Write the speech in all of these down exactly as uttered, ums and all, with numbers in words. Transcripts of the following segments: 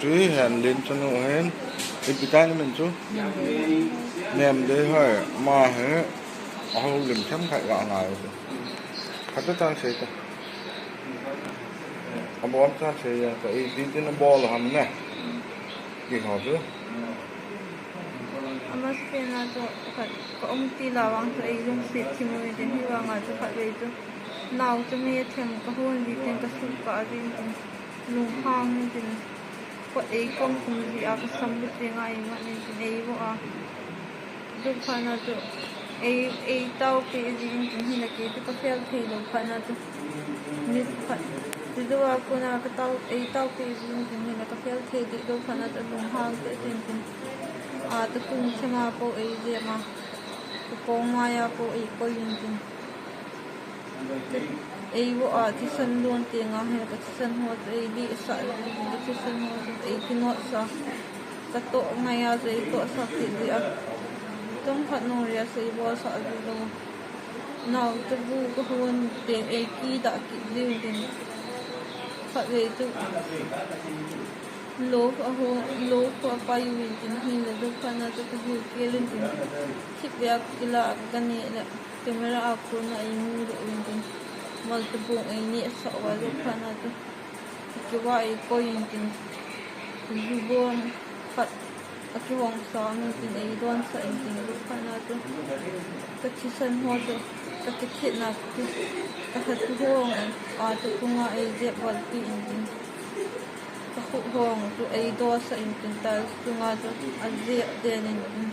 Tui hen lin chanu hen. Ipi tai na min chu? Nem dei hoi. Ma he. Aho lim them khai ga ngai. Khat ta sei ta. Abol ta sei ya ta. Ipi tin abol ham ne. Ki ho chu. Amasapen a chu khat ka um ti la vang chu ei lungset thim u tin hi vang a chu khat vei chu. Nau chu mi them ka hon ji tin ka suk ka ji tin. Lunghang tin, kot ei kong kum ji a ka sam lu ti ngai ma ni tin ei vo a. Duk phat na chu, ei, ei tao pi ji in tin hi na ki chu ka fel thei lo phat na chu. Ni phat. Ti duk a kuna ka tao, ei tao pi ji in tin hi na ka fel thei di duk phat na chu lunghang te tin tin. A ta kung chama po ei je ma. Ka kong ma ya po ei ko in tin. Ei vo a thisan lon ti nga he ka thisan ho chu ei di sa, ka thisan ho chu ei kinot sa. Ka to ngai a chu ei to sa ki di a. Tong khat nung ria sei bol sa di lo. Nau te bu ka hon te ei ki da ki di din. Khat vei chu. Lo a ho, lo a pai u in tin hi le lo phat na chu ka hu ke lin tin. Thip vei a kila ka ne le. Camera a kona ei mu doh in tin, mal te bung ei neh sah uva, duk phat na chu, akiva ei koi in tin, ju bong khat akihong sa in tin, ei don sah in tin, duk phat na chu, ka thisan ho chu, ka kikhetna chu, ka khat chu hong in, a chu kunga ei jep val pi in tin, ka khut hong chu ei do sah in tin, tiles chunga chu ajep den in tin.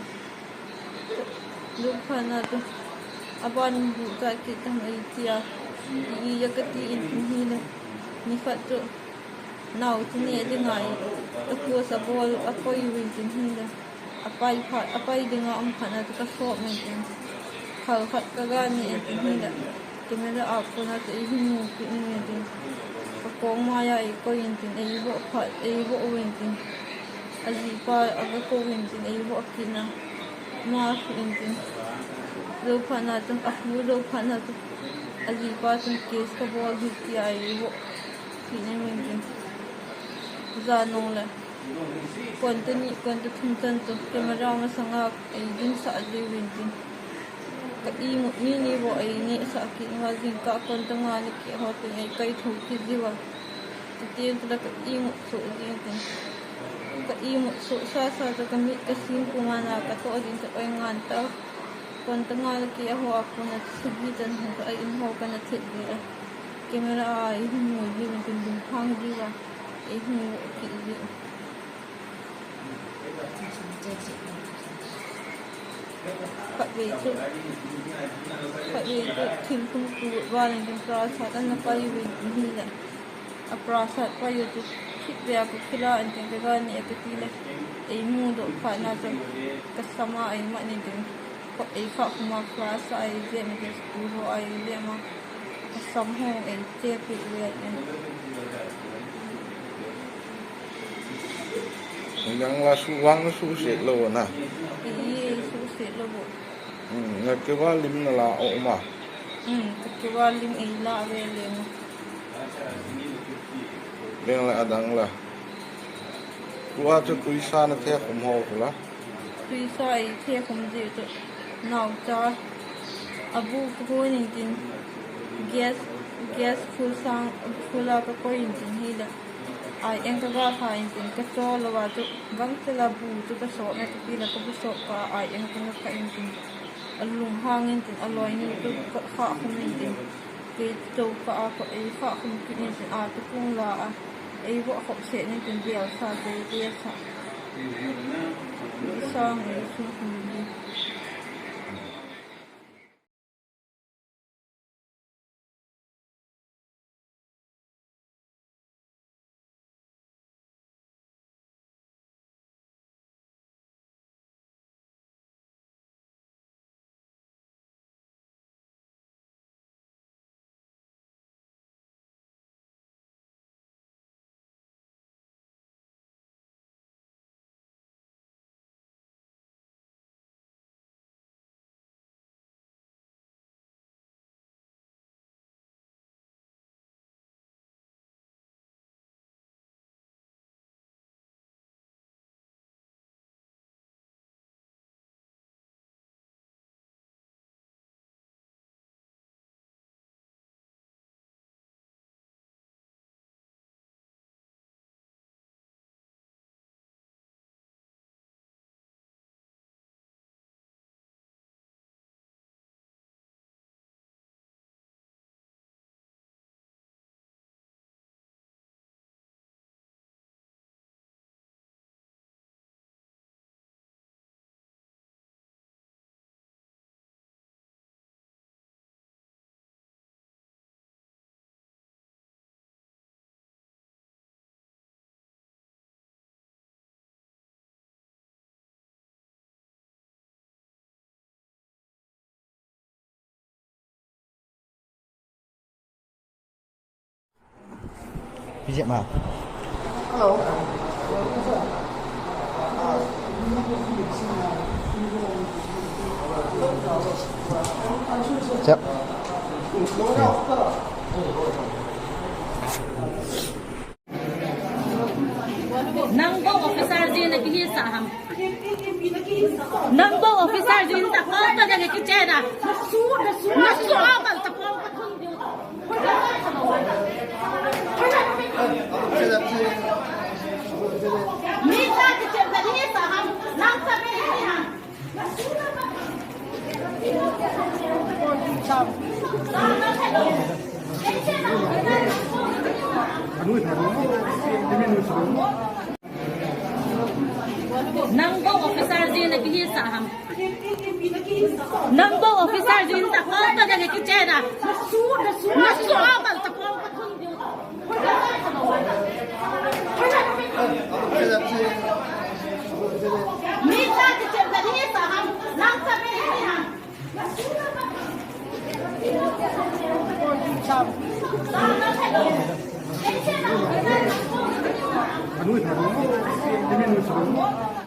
Duk phat na chu, aban bu ta kit tam ei tia, i, i ya ka ti in tin hi le, ni khat chu, nau chu ne ding ngai, a post a bol, a koi u in tin hi le, a pai phat, a pai ding a um phat na chu ka sop in tin, khal khat ka ga ne in tin hi le, Camera a kona chu ei hin mu kit in tin. Ka kong maiya ei koi in tin, ei voh phat, ei voh u in tin. Ajipa aga kou in tin, ei voh kit na. Ma in tin. Jou phat na chu, ahu jou phat na chu. Ajipa chun case ka bol hi tia ei voh kit in tin. Janong le. Kon te ni, kon te thum chan chu, camera masanga ei ding sah jiu in tin. Ka imut ni ni vo ei neh sah kit uva, jingkah kon te nga ni keh ho tin ei kai thou kit jiu a. Ti tin chu la ka imut soh jing tin. Ka imut soh sa sa chu ka mit ka sim puma na ka toh jing chu oi ngan ta. Kon te nga ni keh ho a kon a sagi chan ho ka ai in ho ka na thet jiu a. Camera a ei hin mu jiu in tin ding hang jiu a. Ei hin mu kit jiu. Khatvei chu, khatvei chu thil tum tu val in tin prasat ana pai uvin tin hi le. A prasat pai u chu thipvei a ka khila in tin ka ga neh a ka ti le. Ei mu doh phat na chu ka sam a ei man in tin. Ei kha khum a class a ei jep in tin school ho a ei jep a. Ka sam ho ei chepi ve in. Nang la su vang na suhset lou na. Ei, suhset lou. Hmm, na keu a lim na la o ma. Hmm, ka keu a lim ei la ve le ma. Leng la adang la. Tua chu tuisa na the khum ho la. Tuisa ei the khum ji chu. Naocha. Abu ka hon in tin. Gas, gas full sang, full a ka koi in tin hi le. Ai eng ka ga kha in tin ka cho lou a chu. Bang chela bu chu ka so me ka pi la ka bu so ka ai eng ka na kha in tin. Alung hang in tin, aloi ni chu ka kha khum in tin. Kei chu ka a ka ei kha khum kit in tin a tu kung la a. Ei vo khop se in tin bial sa kei bial sa. Sang ei sung khum in tin. Jep ma. Hello. Jep. Nang bou officer jin na kihisah ham? Nang bou officer jin ta kong ta ding kichena. Nasu, nasu, nasu abal ta kong ta thun ding. Mi ta kichen ta kihisah ham? Nang ta kihisah ham? Nang bou officer jin na kihisah ham? Nang bou officer jin ta kong ta ding kichena. Nasu, nasu, nasu abal ta kong ta thun ding. Mi ta kichen ta kihisah ham? Nang ta kihisah ham?